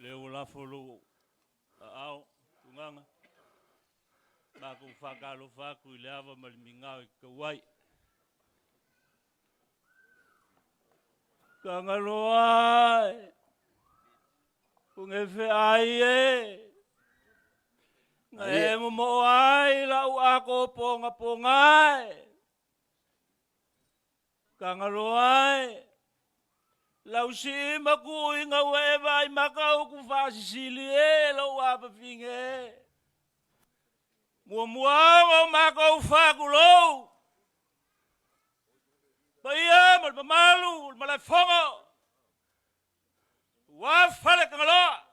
Lea ua lafo lou aao, Tugaga, matou faatalofa atu i le ava ma le migao e tatau ai. Tagaloa e, Punefe ai e, na e momoo ai lau ato pogapoga e. Tagaloa e, lau sii ma tuuina ua e vaai maka utu faasisili e lou afafine e. Muamua ona o matou faatulou, paia ma le mamalu o le Malaefono, ua fale Tagaloa,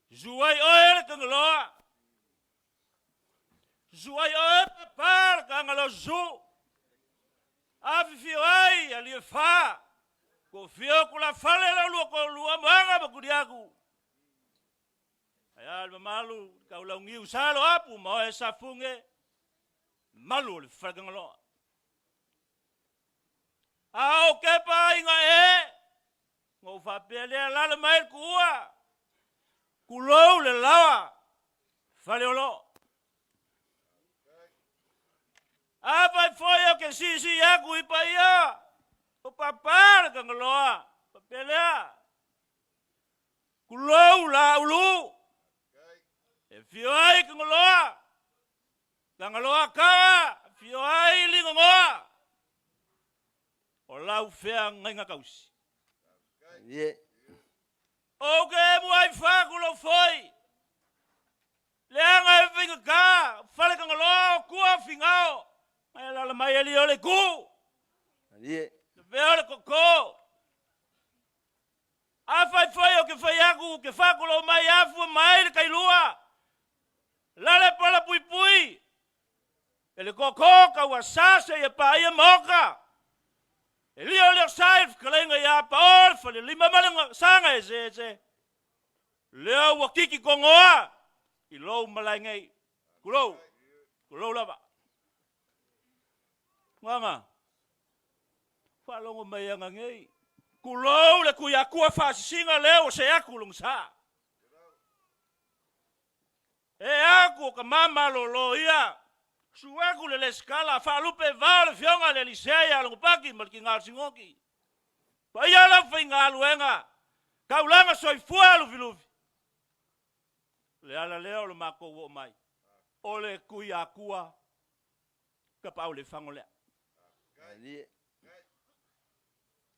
susu ai oe le Tagaloa, susu ai oe Papa le Tagaloa susu, afifio ai alii e fa, toafia o tulafale la ulua toalua Moana ma Tuliatu, Ae a le mamalu i Taulauniu Sa Loapu ma oe Safune, malu o le Faletagaloa. A ou tepa aiga e, ona ou faapea lea, alaala mai le tuua, tulou le laoa, Faleolo. Afai foi ou te siisii atu i paia o Papa le Tagaloa, faapea lea, Tulou Laulu, e afio ai Tagaloa, Tagaloa Kara, afio ai Ligogoa, o lau feagaiga tausi. Ie. Ou te emu ai faatulou foi, leaga e faigata, fale Tagaloa o tua o Finao, mai alaala mai alii o le itu. Ie. Lavea o le toto. Afai foi ou te fai atu, ou te faatulou mai, afua mai le tailua, lale pala puipui, e le toto tauasa seia paia maota, e lioliosa ai le fetalaiga ia Paoa le falelima ma le saga eseese, lea ua titi togoa i lou malae nei. Tulou, tulou lava. Gaga, faalogo mai aga nei. Tulou le Tuiatua faasisiga lea ua see atu lona sa. E atu o tama malolo ia, susu atu le lesitala, faalupe vao le afioga i le Alii Sea ia Logopati ma le Tina o le Sinoti. Paia lau faigaluega, taulaga soifua Lufilufi. O le ala lea o le matou oo mai, o le Tuiatua Tapaau le fago lea.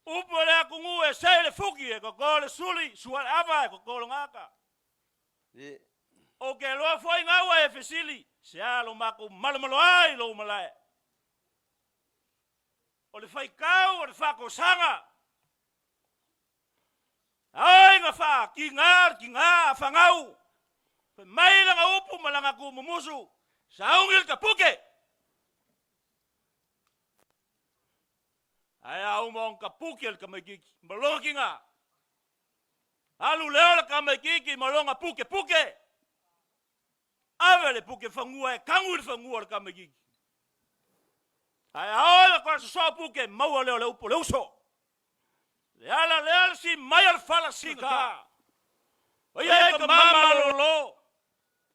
Upu o le atunuu e sei le fuki e toto le suli, sua le ava e toto lona ata. Ou te iloa foi gaua e fesili, se a lo matou malomaloa i lou malae. O le faitau o le faatosaga. Ai na faatiga le tiga a fanau, fai mai lana upu ma lana tumumusu, sauni le tapuke. Ae a uma ona tapuke le tamaititi ma lona tiga, alu lea o le tamaititi ma lona pukepuke, ave le puke fanua e tanu i le fanua o le tamaititi. Ae a oo ina toe sosoo puke, maua lea o le upu o le uso. Le ala lea le si mai o le fala sigata. O ia e ka malolo.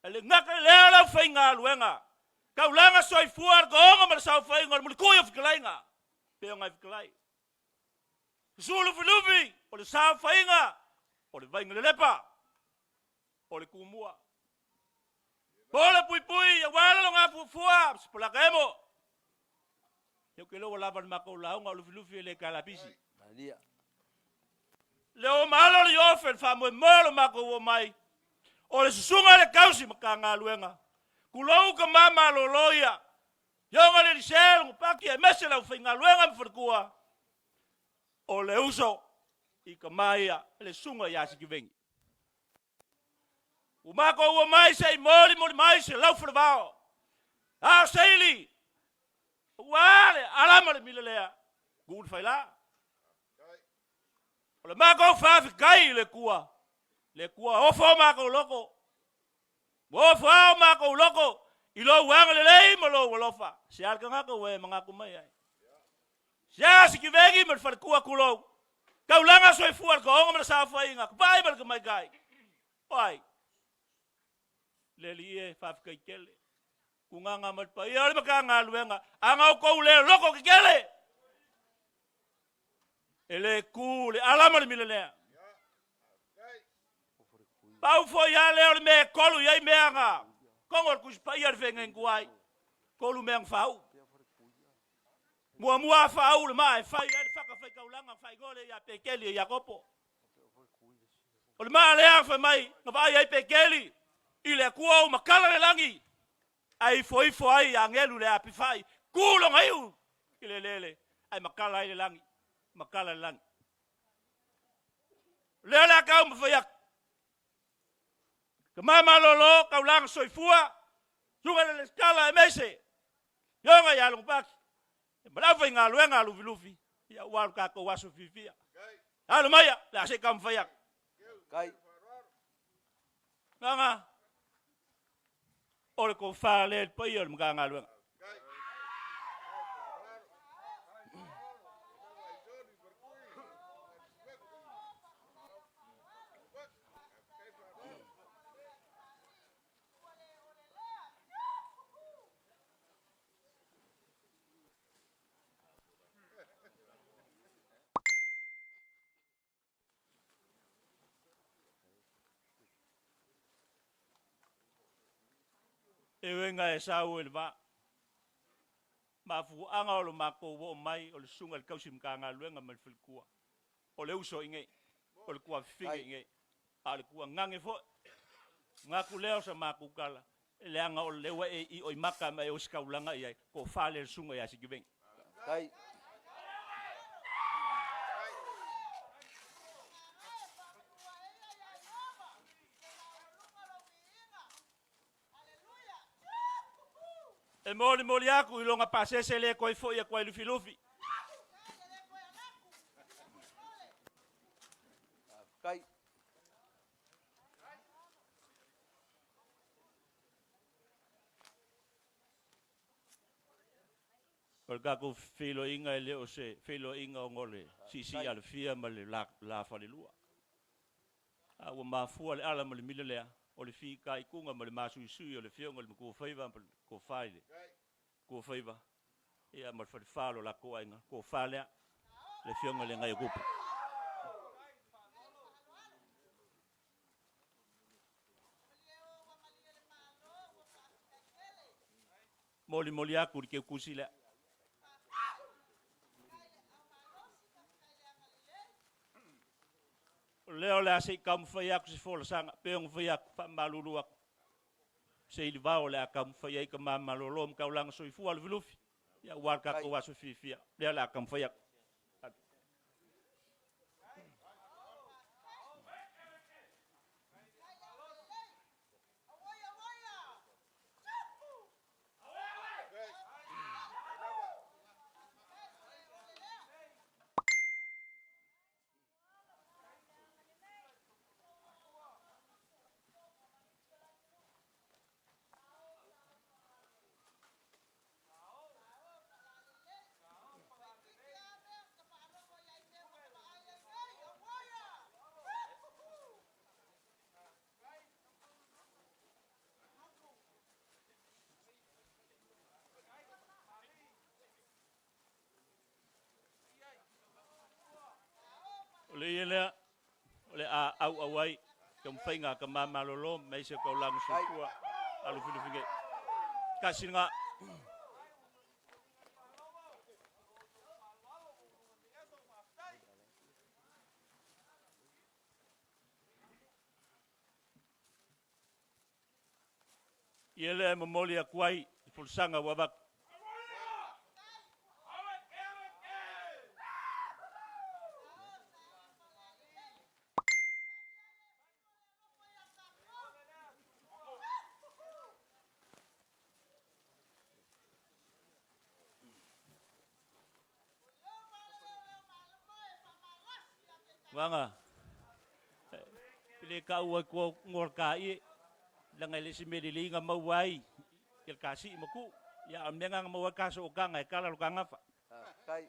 E le gata i lea o le aufaigaluega. Taulaga soifua le toonga ma le saofaiga o le mulikui o fetalaiga. Pe o ngai fetalai. Susu Lufilufi o le saofaiga o le vaiga lelepa o le Tumua. Po le puipui aua le logafuafua Sipalaka emo. Ou te iloa ua lava le matou lauga o Lufilufi e le kalapisi. Le o ma alo le Iofe le faamoemoe o le matou omai o le susuga i le tausi Matagaluega. Tulou tama malolo ia, Afioga i le Elisea Logopaki aemaise le aufaigaluega ma faletua o le uso i tama ia le susuga ia Sitiveni. Ua matou omai se i molimoli mai se laufalevao, a o se ili, ua le alama le mila lea, tu le faila. O le matou faafetai i le Atua, le Atua ofo o matou loto, ua ofo lava o matou loto i lou agalelei ma lou alofa. Se a le tagata ua e manatu mai ai? Se a Sitiveni ma le faletua, tulou. Taulaga soifua le toaoga ma le saofaiga, ka vaai ma le tamaitai. O ai? Le Alii e, faafetai tele. Tugaga ma le paia o le Matagaluega, a na outou le loto tetele, e le tu le ala ma le mila lea. Pau foi lava lea o le mea e tolu i ai mea na togo e le Tusi Paia le Feagaiga Tuai, tolu mea na faauu. Muamua faauu le maa e fai ai le fatafaitaulaga na faaigoa lea ia Peteli e Iakopo. O le maa lea fai mai na vaai ai Peteli i le Atua ua matala le lagi ae ifoifo ai agelu i le apifai, tu lona iu i le eleele ae matala ai le lagi, matala le lagi. O lea o le a taumafai atu. Tama malolo, taulaga soifua, susuga i le Resitala aemaise Afioga ia Logopati ma le aufaigaluega a Lufilufi, aua lo tatou aso fiafia. Alo maia, o le a se i taumafai atu. Gaga, o le tofa lea i le paia o le Matagaluega. E uiga e sau i le vaa. Mafuaaga o lo matou oo mai o le susuga i le tausi Matagaluega ma le faletua. O le uso i inei, o le tuafafine i inei, a o le tuagage foi. Manatu lea o sa matou tala, leaga o lea ua e ioimata ma e ositaulaga i ai, tofa lea i le susuga ia Sitiveni. Tai. E molimoli atu i lona pasese le toe foi atu ai Lufilufi. Tai. O le tatou feiloaiga e le o se feiloaiga ona o le siisii alafia ma le la falelua. A ua mafua le ala ma le mila lea, o le fitaituga ma le masuisui o le afioga i le Matuafaiva ma le tofa i le Matuafaiva, ia ma le falefa o lo latou aiga, tofa lea, le afioga i le Agaiotupu. Molimoli atu le teutusi lea. O lea o le a se i taumafai atu se folasaga, pe ona fai atu, faamalulu atu, se i vao o le a taumafai ai tama malolo ma taulaga soifua Lufilufi, ia aua le tatou aso fiafia, lea o le a taumafai atu. O le ia lea, o le a auau ai taumafaiga a tama malolo ma isi o taulaga soifua a Lufilufi nei. Tasi lena. Ia lea e momoli atu ai le folasaga ua avatu. Vaga, e le tau ai kua ngol ka ie, langa e le se mea lelei na maua ai i le kasii ma tuu. Ia, a o le mea lena na maua ai le kaso o tanga e kala lo ka gafa. Tai.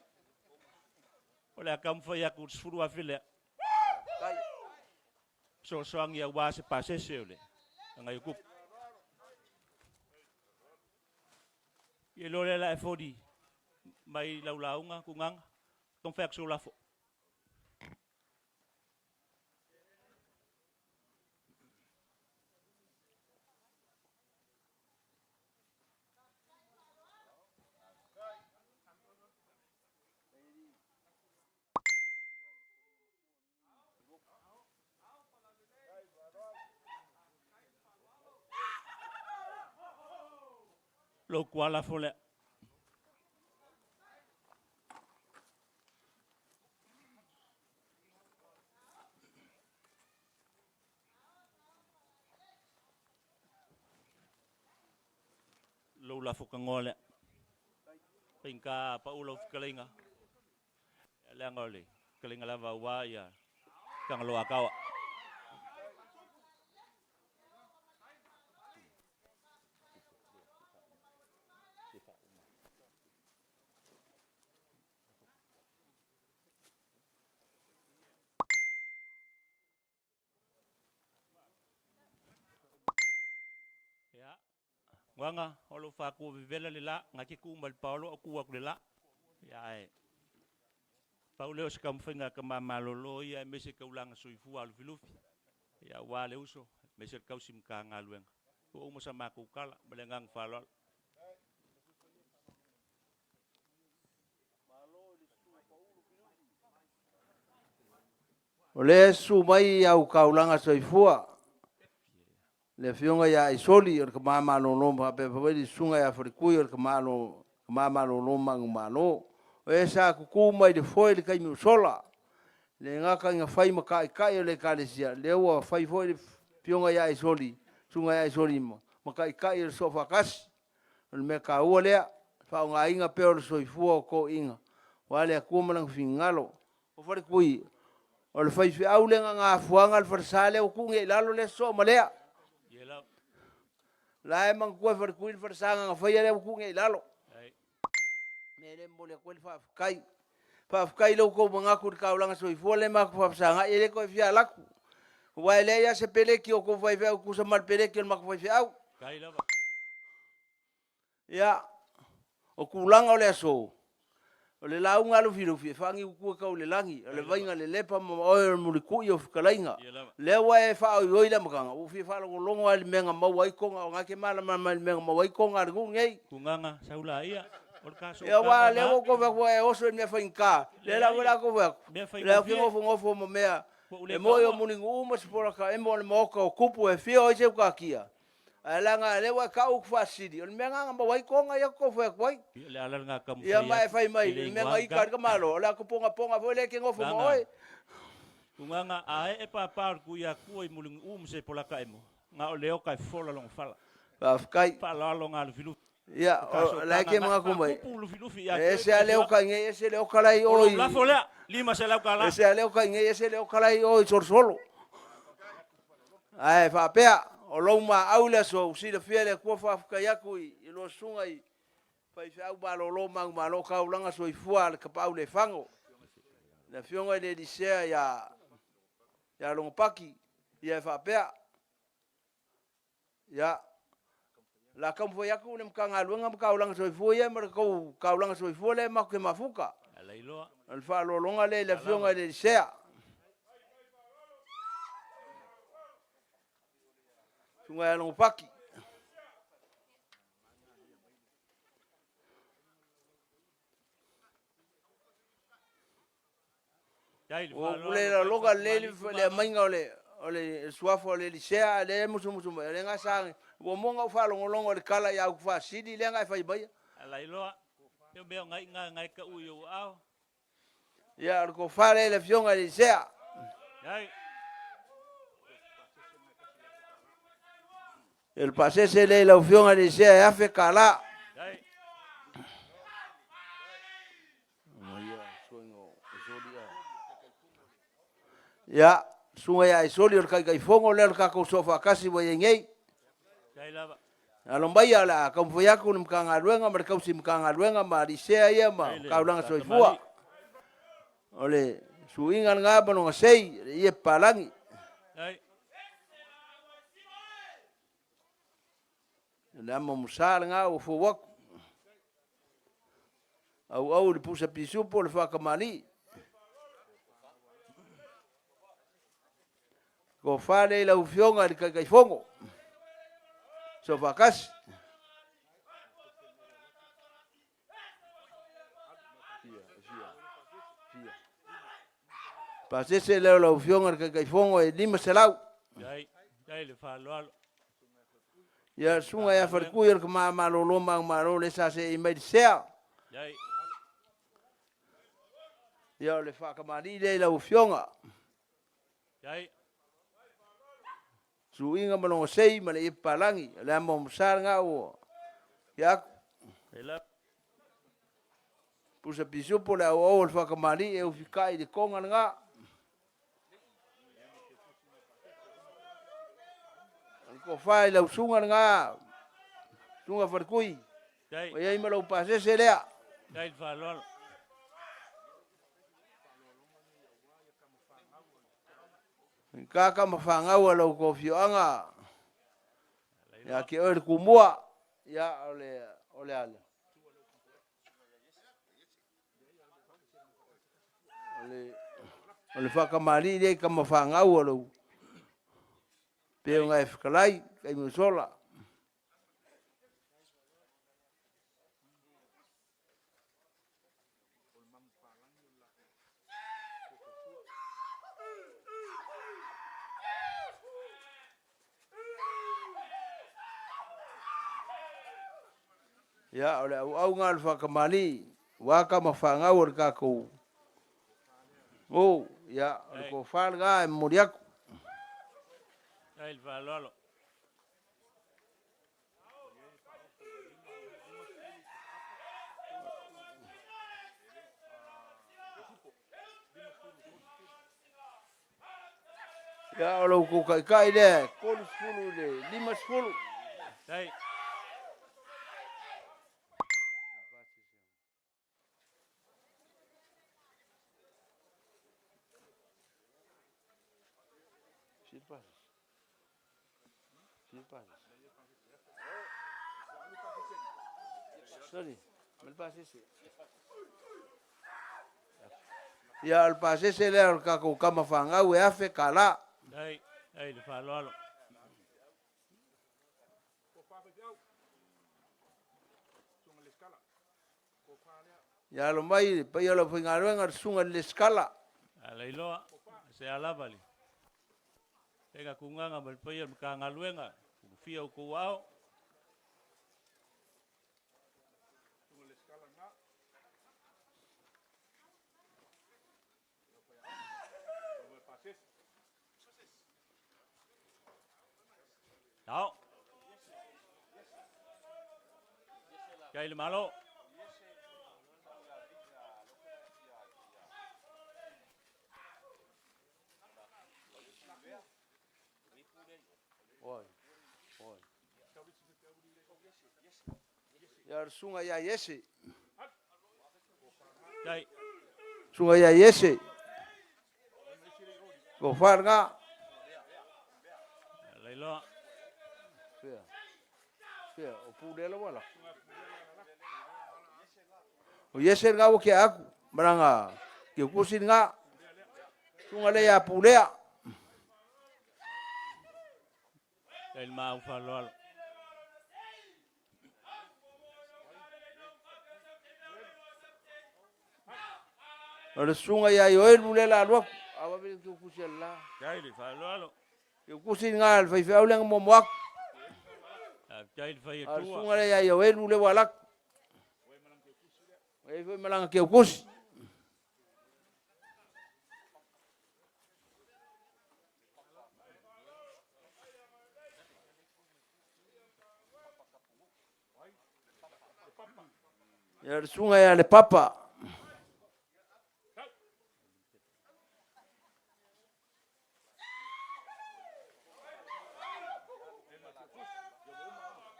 O le a taumafai atu i le $10,000 lea. Fesoasoani aua se pasese o le Agaiotupu. Ia iloa lea la e foli mai lau lauga Tugaga, taumafai atu sou lafo. Lou kuala lafo lea. Lou lafo tagoa lea. Faigata pau lau fetalaiga. Leaga o le fetalaiga lava aua ia Tagaloa Kaoa. Ia, Uaga, o lou faatua vevela le la, na te tuu mai le paolo au tuu atu le la. Ia ae, pau lea o se taumafaiga a tama malolo ia aemaise taulaga soifua a Lufilufi, ia aua le uso, aemaise le tausi Matagaluega. Ua uma sa matou tala, ma le agaga faaaloalo. O lea e susu mai au kaulaga soifua, le afioga ia Aisoli o le tama malolo ma faapea foi le susuga ia Faletui o le tama malolo manumalo. O e sa tutu mai le foe i le taimi ua sola, e le gata ina fai ma taitai o le Ekalesia, lea ua fai foi le afioga ia Aisoli, susuga ia Aisoli ma taitai o le Soofaatasi. O le mea taua lea, le faaaogaina pea o le soifua o toeaiina aua le Atua ma lona finagalo. O Faletui, o le faifeau lea na gafuaina le falesa lea ua tuu nei i lalo lea e sosoo ma lea. O la e manatua e Faletui le falesa na ia faia lea ua tuu nei i lalo. O le mea lea e momoli atu ai le faafetai. Faafetai i lo outou manatu i le taulaga soifua lea matou te faafesagai, e le toe fia alu atu, aua e leai lava se peleti a outou faifeau e tutusa ma le peleti a le matou faifeau. Ia, o tulaga o le aso, o le lauga a Lufilufi, e faaniutu e tau i le lagi, o le vaiga lelepa ma oe o le mulitui o fetalaiga. O lea ua e faaoioi le amataga, ua ou fia faalogologo lava i le mea na maua ai toga, o lena e te malamalama i le mea na maua ai toga a le nuu lenei. Tugaga, sau laia, o le ta Ia sootaga aua o lea lena. ua ou tau fai atu ua e oso i le mea faigata, lea la ou te fai atu, Mea o lea ou te faigofie, nofonofo ma mea ua ou e le moi o taua. Mulinuu ma Sipola emo o le maota o Tupu e afio ai Seutakia, ae leaga o lea ua e tau upu faasili, o le mea lena na maua ai toga ia ou te tau fai atu ai. Ia, o le ala lena Ia taumafai ma e atu, fai e mai, le le mea igoa na ni ita ai tala. le tamaloa, o le atu ponapona foi lea e te nofo ma Tugaga, oe. Tugaga, a ee papa o le Tuiatua i Mulinuu ma Sepolata emo, na o le oka e fola lona fala. Faafetai. Faaaloalo ga Lufilufi. Ia, O ta o la e sootaga te na, manatu mai, faapupu Lufilufi ia e te oe ese ma lava le le oka afioaga. i inei ese le oka la e i O o lou i, lafo lea, $500. ese lava le oka i inei ese le oka la e i o i Solosolo. Ae faapea, o lou maau i le aso, ua silafia e le Atua, faafetai atu i lua susuga i faifeau malolo manumalo taulaga soifua a le Tapaau le Fago, le afioga i le Elisea ia Logopaki, ia e faapea, ia, o le a taumafai atu le Matagaluega ma Taulaga Soifua ia ma le tou taulaga soifua lea matou te mafuta. Alailoa. O le faaaloaloga lea i le afioga Alava. i le Elisea. Susuga ia Logopaki. Dai le Ua ou faaaloalo le tau laloga lelei faatamalii le Tugaga. aumaiga o le o le suafa o le Elisea, a o lea e musumusu mai, o lea na sa, ua uma ona ou faalogologo i le tala ia Utufaasili lea na e fai maia. Alailoa. Ia mea o ngai nga ngai ka ui o ao. Ia, o le tofa lea i le afioga i le Elisea. Dai. Ia, le pasese lea i lau afioga i le Elisea e $1,000. Dai. Ia, susuga ia Aisoli o le Taitaifono lea o le tatou Soofaatasi ua i ai nei. Dai lava. Alo maia o le a taumafai atu le Matagaluega ma le tausi Matagaluega ma Alisea ia ma Dai le Taulaga Soifua. tatamali. O le suiga lena ma lona sei, le ie palagi. Le amo musa lena ua fou atu. Auau i le pusa pisupo le faakamali'i. Tofa lea i lau Afioga i le Taitaifono. Sofaatasi. Pasese lea o lau Afioga i le Taitaifono e 500. Dai le faaaloalo. Ia, susuga ia Faletui o le tama malolo manumalo lea sa seei mai le sea. Ia, o le faatamalii lea i lau Afioga. Suiga ma lona sei ma le ie papalagi, o le amo masa lena ua ia atu. Pusa pisupo le auau o le faatamalii e ufikai i le toga lena. O le tofa i lau susuga lena, Susuga Faletui, ua i ai ma lou pasese lea. Dai le faaaloalo. Kaka ma fanau a lo outou afioaga ia te oe le Tumua, ia o le o le ale. O le faatamalii lea i tama fanau a lou pei ona e fetalai taimi ua sola. Ia, o le auauga a le faatamalii, ua tama fanau a le tatou o, ia, o le tofa lena e momoli atu. Faafetai le faaaloalo. Ia, o lo outou taitai lea, 30 i le 50. Dai. Ia, o le pasese lea o le tatou tama fanau e $1,000. Dai, dai le faaaloalo. Ia alo mai le paia o le aufaigaluega le susuga i le Lesitala. A lailoa, se a lava le faiga tugaga ma le paia o le Matagaluega, ulufia outou aao. Tao. Kai le malo. Oi. Oi. Ia le susuga ia Iese. Dai. Susuga ia Iese. Tofa lena. Lailoa. Fea. Fea, o pule la wala. O Iese lena ua kia aku. Maranga, kia kusi lena. Susuga le ia pulea. Dai le mau faaaloalo. O le susuga ia Ioelu lea la alu atu. A vave le kiu kusi a le la. Dai le faaaloalo. Kiu kusi lena le faifeau lea na muamua atu. Faafetai le fai A o le atua. susuga lea ia Ioelu lea ua alu atu. Ua i ai foi ma lana kiu kusi. Ia le susuga ia Lepapa.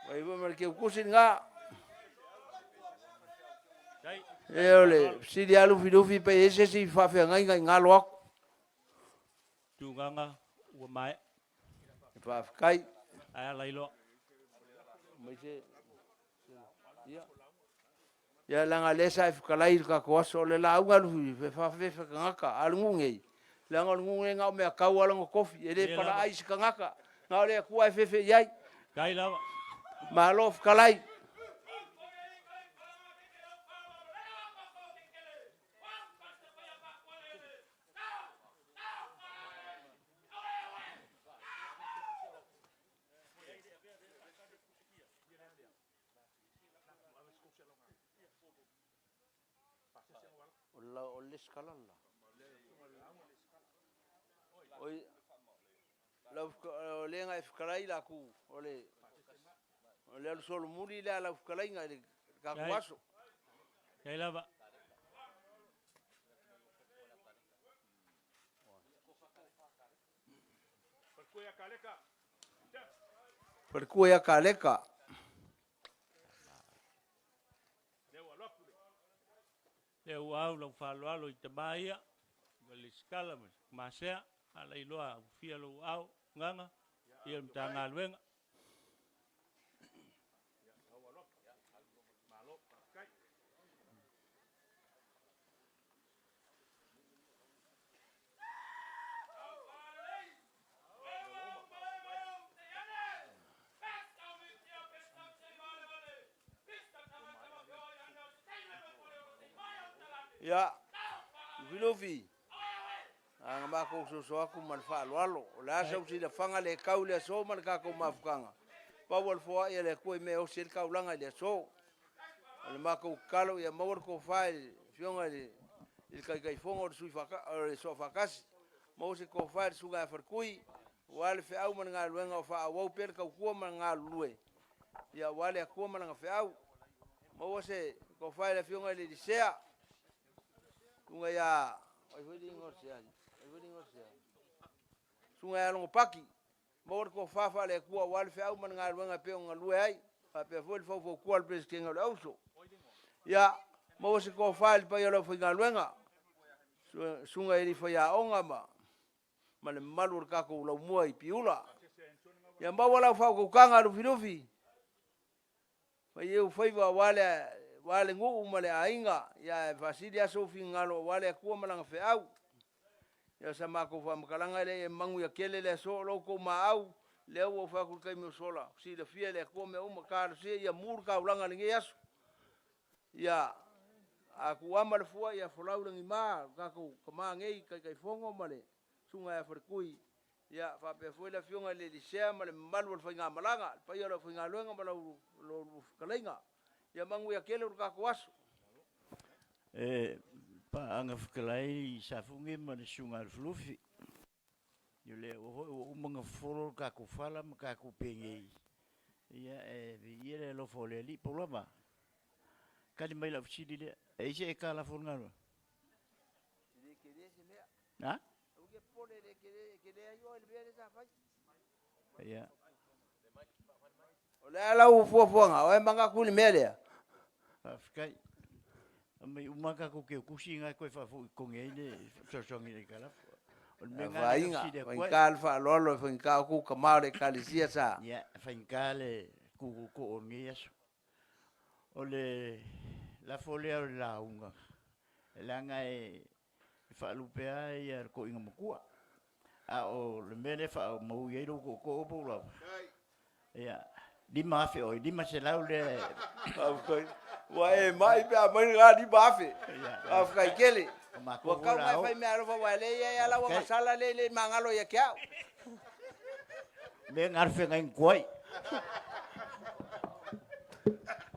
Ua i ai foi ma le kiu kusi lena. Dai. E o le fesili lava Lufilufi pe i ai se isi faafeagaiga i galo aku. Tuganga ua maea. Faafetai. Ae ala iloa. Ia leaga o lea sa e fetalai i le tatou aso, o le lauga a Lufilufi e faafefefe tagata, a o le nuu nei, leaga o le nuu lenei na o meatau lava lona tofi, e le palaai se tagata, na o le Atua e fefe i ai. Faafetai lava. Malo fetalai. O le lesitala le la. O le na e fetalai la ku, o le alu solomuli lea a lau fetalaiga i le tatou aso. Faafetai lava. Faletua ia Kaleka. Lea ua au lau faaaloalo i tama ia, ma le lesitala ma Masea, a lailoa ufia lou ao, Gaga, ia le Matagaluega. Ia, Lufilufi, na ona matou soso atu ma le faaaloalo. O le a sau silafaga le tau i le aso ma le tatou mafutaga, pau o le foai a le Atua i mea e osi ai le taulaga i le aso. O le matou tatalo ia maua le tofa i le Afioga i le Taitaifono o le Soofaatasi, maua se tofa i le Susuga ia Faletui, aua le feau ma le galuega o faaauau pea le tautua ma le galulue aua le Atua ma Lana feau. Maua se tofa i le Afioga i le Sea, Susuga ia, o ai foi le igoa o le Sea? Susuga ia Logopati, maua le tofa faale-Atua aua le feau ma le galuega e pei ona galue ai, faapea foi le faufautua a le Peresetene o le Auso. Ia, maua se tofa i le paia o le aufaigaluega, susuga i alii faiaoga ma le mamalu o le tatou laumua i Piula. Ia maua lau faautautaga Lufilufi, fai ou faiva aua le nuu ma le aiga, ae faasili lava sou finagalo aua le Atua ma Lana feau. Ia o sa matou faamatalaga lea, ia manuia tele le aso. O lo outou maau, lea ua ou fai atu i le taimi ua sola, ua silafia e le Atua mea uma. Talosia ia mu le taulaga i lenei aso. Ia a tuuama le fua, ia folau i lagima lo tatou tama nei, Taitaifono ma le Susuga ia Faletui, ia faapea foi le Afioga i le alii Sea ma le mamalu o le faigamalaga, le paia o le aufaigaluega ma la oulua fetalaiga. Ia manuia tele lo tatou aso. E paaga fetalai Safune ma le Susuga ia Lufilufi. O lea foi ua uma ona fofolo le tatou fala ma tatou penei, ia e viia le alofa o le Alii. Pau lava, tali mai i lau fesili lea, e i ai se aitalafu a le galuega? A? Ia. O le a lau fuafuaga, o e manatu i le mea lea? Faafetai. Aumai uma lava tatou teutusi na e toe faafoi i totogi ai le fesoasoani i le aitalafu. O le mea lena lea e fesili atu ai. Faigata le faaaloalo, e faigata outou tama o le Ekalesia sa. Ia, e faigata le tu tootoo o lenei aso. O le lafo lea o le lauga, leaga e faalupe lava le toeaina matua. A o le mea lea e faamaui ai lou tootoo po o lau, ia, $5,000 oi, $500 lea. Faafetai. Ua e mai pe a aumai lena $5,000. Faafetai tele. Ua tatau ona e fai meaalofa aua o lea e i ai lava lau agasala lea e le magalo ia te au. Mea na o le feagaiga tuai.